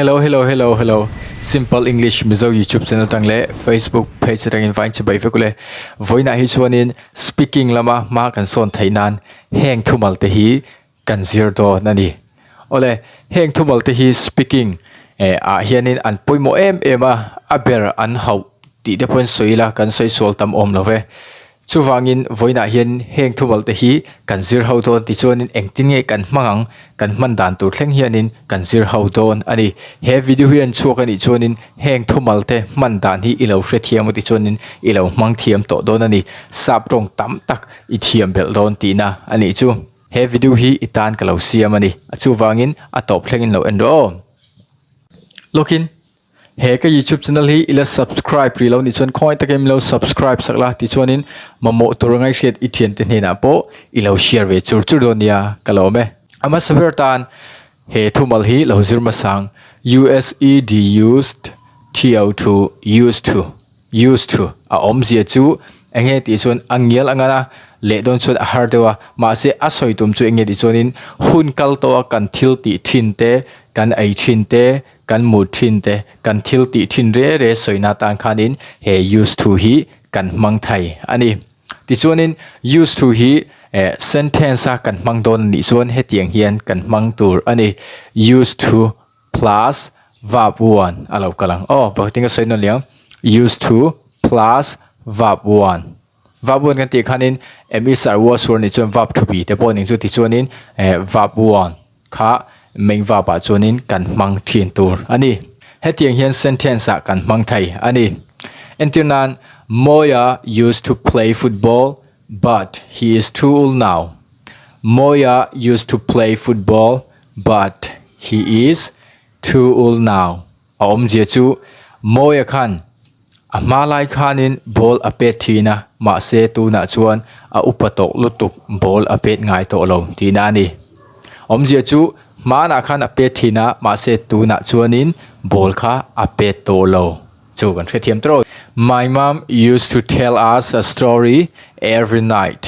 Hello hello hello hello Simple English Mizo YouTube channel tang leh Facebook page atangin vain chibai vek ule. Vawiinah hi chuanin speaking lama hma kan sawn theih nan heng thumal te hi kan zir dawn a ni. Awle heng thumal te hi speaking eh ah hianin an pawimawh em em a, a ber an hauh tih te pawhin sawi ila kan sawi sual tam awm lo ve. Chuvangin vawiinah hian heng thumal te hi kan zir ho dawn tichuanin engtin nge kan hmang ang, kan hman dan tur thleng hianin kan zir ho dawn a ni. He video hi an chhuak a nih chuanin heng thumal te hman dan hi i lo hrethiam a tichuanin i lo hmang thiam tawh dawn a ni. Sap tawng tam tak i thiam belh dawn tihna a nih chu. He video hi i tan ka lo siam a ni. A chuvangin a tawp thlengin lo en rawh aw. Lawkin. He ka youtube channel hi ila subscribe rih lo nih chuan khawngaih takin min lo subscribe sak la tichuanin mamawh tur a ngaihhriat i thiante hnenah pawh i lo share ve chur chur dawn nia ka lawm e. A hmasa ber tan he thumal hi lo zir hmasang USED used to to used to used to a awmzia chu eng nge tih chuan a ngial a ngan a leh dawn chuan a har deuh a mahse a sawi tum chu eng nge tih chuanin hun kal tawh a kan thil tih thin te kan ei thin te Kan mut thin te, kan thil tih thin re re sawina atan khanin he used to hi kan hmang thei a ni. Tichuanin used to hi eh sentence a kan hmang dawn a nih chuan hetiang hian kan hmang tur a ni, used to plus verb one a lo kal ang. Aw pakhatin ka sawi nawn leh ang, used to plus verb one. Verb one kan tih khanin am is are was were nih chuan verb thupi te pawh ning chu tichuanin eh verb one. Kha main verb ah chuanin kan hmang thin tur a ni. Hetiang hian sentence ah kan hmang thei a ni. Entir nan, Mawia used to play football but he is too old now. Mawia used to play football but he is too old now. A awmzia chu Mawia khan a hma lai khanin ball a pet thin a, mahse tunah chuan a upa tawh lutuk ball a pet ngai tawh lo tihna a ni. Awmzia chu hmanah khan a pet thin a, mahse tunah chuanin ball kha a pet tawh lo chu kan hrethiam tawh. My mom used to tell us a story every night.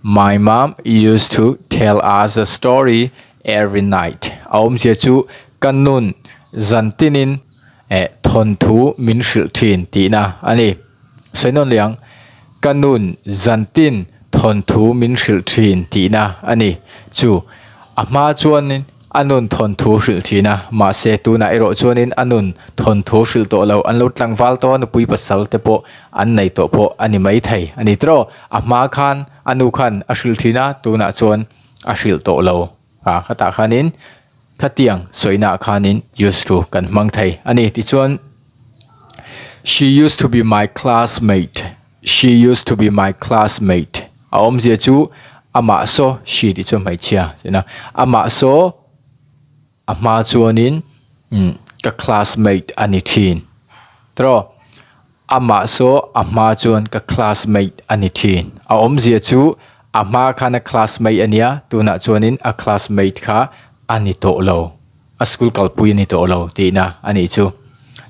My mom used to tell us a story every night. A awmzia chu Ka nun zan tinin eh thawnthu min hrilh thin tihna a ni. Sawi nawn leh ang, ka nun zan tin thawnthu min hrilh thin tihna a ni. Chu a hma chuanin a nun thawnthu hrilh thin a, mahse tunah erawh chuanin a nun thawnthu hrilh tawh lo, an lo tlangval tawh a, nupui pasal te pawh an nei tawh pawh a ni maithei a ni tawh. A hma khan a nu khan a hrilh thin a, tunah chuan a hrilh tawh lo. A khatah khanin Khatiang sawinaah khanin used to kan hmang thei a ni. Tichuan, She used to be my classmate, She used to be my classmate. A awmzia chu amah saw, she tih chu hmeichhia tihna, amah saw a hma chuanin ka classmate a ni thin. Tawh, amah saw a hma chuan ka classmate a ni thin. A awmzia chu a hma khan a classmate a nia, tunah chuanin a classmate kha a ni tawh lo, a school kalpui a ni tawh lo tihna a nih chu.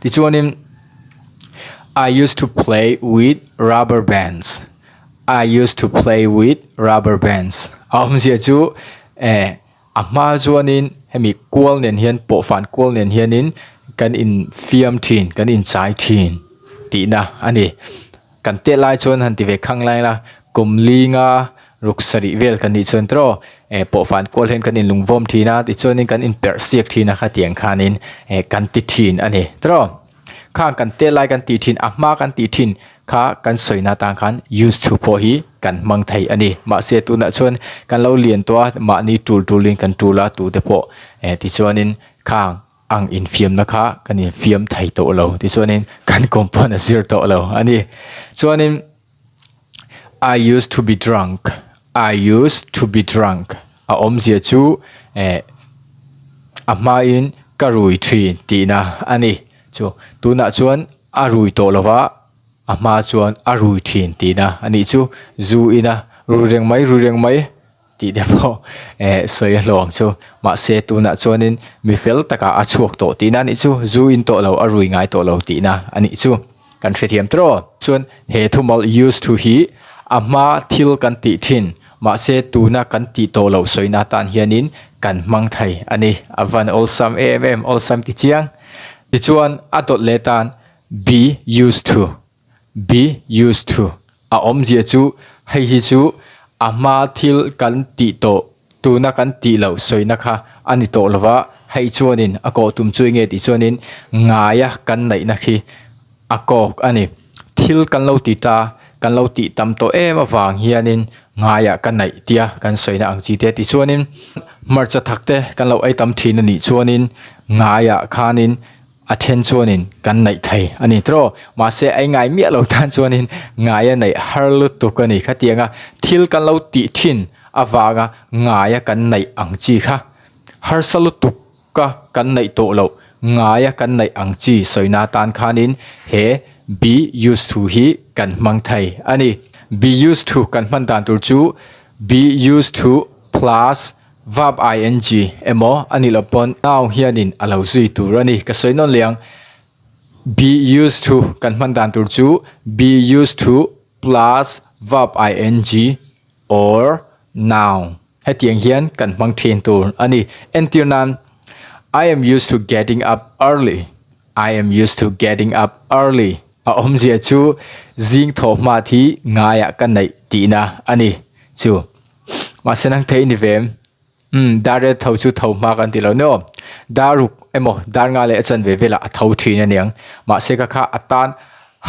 Tichuanin I used to play with rubber bands, I used to play with rubber bands. A awmzia chu eh A hma chuanin hemi kual nen hian pawhfan kual nen hianin kan infiam thin kan inchai thin tihna a ni. Kan tet lai chuan han ti ve khang lai la kum linga ruk sarih vel kan nih chuan tawh eh pawhfan kual hian kan inlungvawm thin a tichuanin kan inperh siak thin a khatiang khanin eh kan ti thin a ni tawh. Khang kan tel lai kan tih thin, a hma kan tih thin kha kan sawina tan khan use thu pawh hi kan hmang thei a ni. Mahse tunah chuan kan lo lian tawh a, mahni tul tulin kan tul a, tute pawh eh tichuanin khang ang infiamna kha kan infiam thei tawh lo. Tichuanin kan compound a zir tawh lo a ni. Chuanin I used to be drunk, I used to be drunk a awmzia chu eh a hmain ka rui thin tihna a ni. Chu tunah chuan a rui tawh lo va, a hma chuan a rui thin tihna a nih chu. Zu ina rui reng mai rui reng mai tih te pawh eh sawi a hlawm chu. Mahse tunah chuanin mi fel takah a chhuak tawh tihna a nih chu. Zu in tawh lo a rui ngai tawh lo tihna a nih chu. Kan hrethiam tawh. Chuan he thumal used to hi a hma thil kan tih thin Mahse tuna kan tih tawh loh sawina atan hianin kan hmang thei a ni. A van awlsam em em, awlsam ti chiang. Tichuan a dawt leh tan be used to, be used to a awmzia chu hei hi chu a hma thil kan tih tawh tuna kan tih loh sawina kha a ni tawh lova, hei chuanin a kawh tum chu enge tih chuanin ngaia kan neihna khi a kawk a ni. Thil kan lo ti ta, kan lo tih tam tawh em avang hianin ngaiah ka neih tia kan sawina ang chi te tichuanin hmarcha thak te kan lo ei tam thin a nih chuanin ngaiah khanin a then chuanin kan neih thei a ni tawh. Mahse ei ngai miah lo tan chuanin ngaia neih har lutuk a ni. Khatianga thil kan lo tih thin avanga ngaia kan neih ang chi kha harsa lutuk. Ka kan neih tawh loh ngaia kan neih ang chi sawina tan khanin he be used to hi kan hmang thei a ni. Be used to kan hman dan tur chu be used to plus verb ing emaw a nih loh pawn noun hianin a lo zui tur a ni. Ka sawi nawn leh ang. Be used to kan hman dan tur chu be used to plus verb ing or noun. Hetiang hian kan hmang thin tur a ni. Entir nan, I am used to getting up early. I am used to getting up early. A awmzia chu zing thawh hmat hi ngaiah ka neih tihna a ni. Chu. Mahse nang thei ni ve em? Umm, dar rel tho chu tho hma kan ti lo ni aw. Dar ruk emaw dar nga leh a chanve velah a tho thin a niang. Mahse ka kha a tan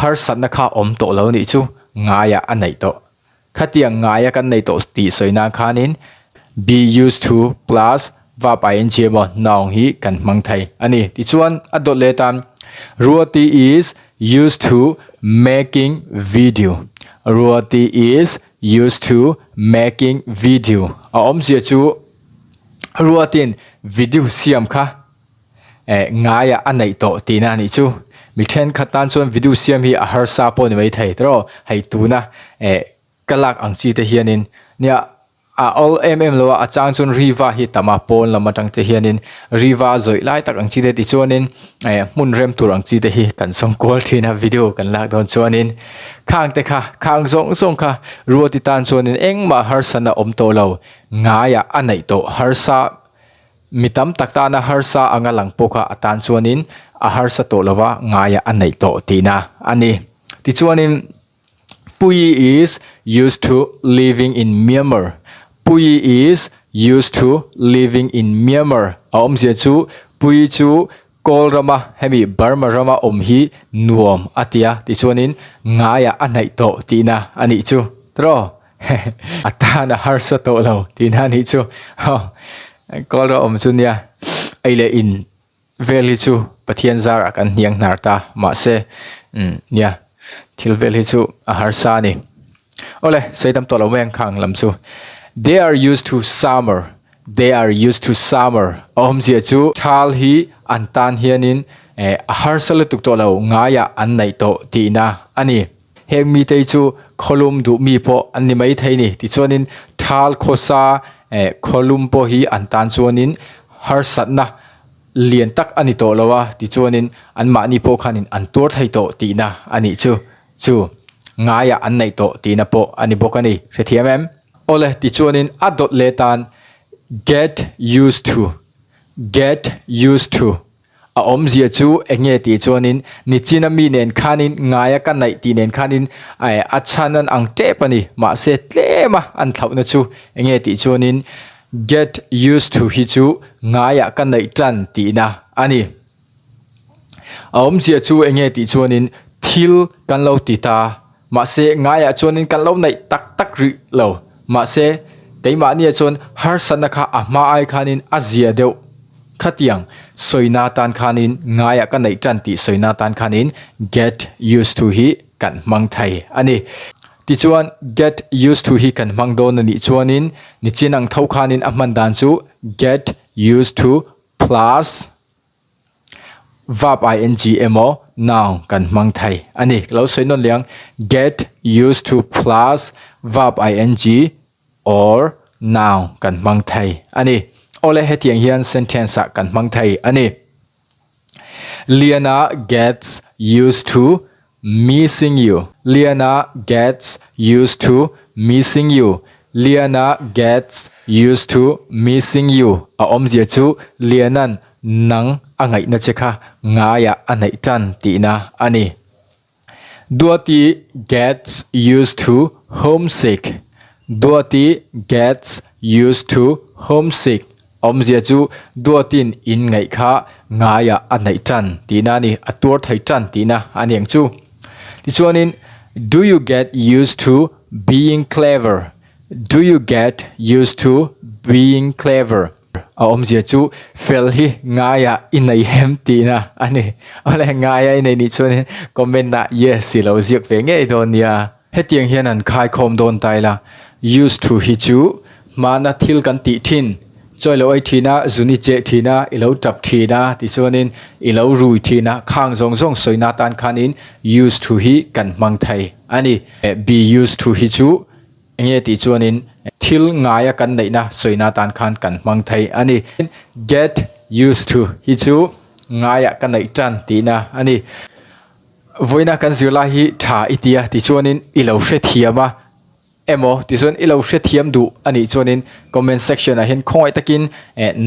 harsatna kha awm tawh lo nih chu ngaiah a neih tawh. Khatiang ngaia kan nei tawh tih sawi nan khanin be used to plus verb ing emaw noun hi kan hmang thei a ni. Tichuan a dawt leh tan Ruati is used to making video. Ruati is used to making video. A awmzia chu Ruatin video siam kha Eh, ngaiah a neih tawh tihna a nih chu. Mi thenkhat tan chuan video siam hi a harsa pawh ni mai thei tawh. Hei tuna eh ka lak ang chi te hianin nia a awl em em lo a, a chang chuan riva hi tam a, pawn lam atang te hianin riva zawih lai tak ang chi te tichuanin eh hmun rem tur ang chi te hi kan sawm kual thin a video kan lak dawn chuanin khang te kha khang zawng zawng kha Ruati tan chuanin engmah harsana awm tawh lo ngaiah a neih tawh harsa Mi tam tak tana harsa anga lang pawh kha a tan chuanin a harsa tawh lova ngaiah a neih tawh tihna a ni. Tichuanin, Puii is used to living in Myanmar. Puii is used to living in Myanmar. A awmzia chu Puii chu Kawl rama hemi Burma rama awm hi nuam a ti a, tichuanin ngaiah a hnaih tawh tihna a nih chu. Tiraw? A tan a harsa tawh lo tihna a nih chu. Kawl ram awm chu nia ei leh in vel hi chu Pathian zarah kan hniang hnar ta mahse nia thil vel hi chu a harsa a ni. Awle sawi tam tawh lo mai ang khang lam chu. They are used to summer They are used to summer. A awmzia chu thal hi an tan hianin a harsa lutuk tawh lo ngaiah an neih tawh tihna a ni. Heng mite hi chu khawlum duh mi pawh an ni mai thei ni. Tichuanin thal khawsa khawlum pawh hi an tan chuanin harsatna lian tak a ni tawh lo a, tichuanin anmahni pawh khanin an tuar thei tawh tihna a nih chu. Chu ngaiah an neih tawh tihna pawh a ni bawk a ni. Hrethiam em? Awle, tichuanin a dawt leh tan get used to, get used to a awmzia chu eng nge tih chuanin nichina mi nen khanin ngaia ka naih tih nen khanin a chhan an ang tep a ni. Mahse tlema an thlauhna chu eng nge tih chuanin get used to hi chu ngaiah ka naih tan tihna a ni. A awmzia chu eng nge tih chuanin thil kan lo ti ta, mahse ngaiah chuanin kan lo neih tak tak rih lo. Mahse keimahniah chuan harsatna kha a hma ai khanin a zia deuh khatiang sawina tan khanin ngaiah ka neih tan tih sawina tan khanin get used to hi kan hmang thei a ni. Tichuan get used to hi kan hmang dawn a nih chuanin nichin ang tho khanin a hman dan chu get used to plus Verb ing emaw noun kan hmang thei a ni. Ka lo sawi nawn leh ang, get used to plus verb ing or noun kan hmang thei a ni. Awle hetiang hian sentence ah kan hmang thei a ni. Liana gets used to Missing you, Liana gets used to missing you, Liana gets used to missing you a awmzia chu Liana'n nang a ngaihna che kha ngaiah a neih tan tihna a ni. Duati gets used to homesick Duati gets used to homesick Awmzia chu Duatin in ngaih kha ngaiah a neih tan tihna a ni, a tuar thei tan tihna a ni ang chu. Tichuanin Do you get used to being clever? Do you get used to being clever? A awmzia chu fel hi ngaiah i nei hem tihna a ni. Awle ngaiah i nei nih chuanin comment ah yes i lo ziak ve ngei dawn nia. Hetiang hian an khaikhawm dawn ta ila, used to hi chu hmana thil kan tih thin, chawi lo ei thin a, zun i cheh thin a, i lo tap thin a, tichuanin i lo rui thin a, khang zawng zawng sawina atan khanin used to hi kan hmang thei a ni. Be used to hi chu Enge tih chuanin thil ngaia kan neihna sawina tan khan kan hmang thei a ni. Get used to hi chu ngaiah ka neih tan tihna a ni. Vawiina kan zirlai hi tha i tia ti chuanin i lo hrethiam a emaw ti chuan i lo hrethiam duh a nih chuanin comment section ah hian khawngaih takin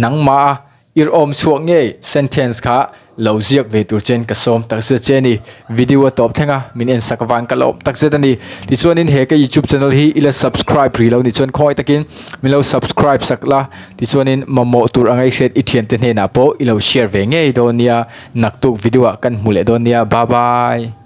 nangmah a Irhawm chhuak ngei sentence kha lo ziak ve tur chen ka sawm takzet che a ni. Video a tawp thleng a, min en sak avang ka lawm takzet a ni. Tichuanin he ka YouTube channel hi i la subscribe rih lo ni chuan khawngaih takin min lo subscribe sak la. Tichuanin mamawh tur a ngaihhriat i thiante hnenah pawh i lo share ve ngei dawn nia. Naktuk video ah kan hmu leh dawn nia. Bye bye.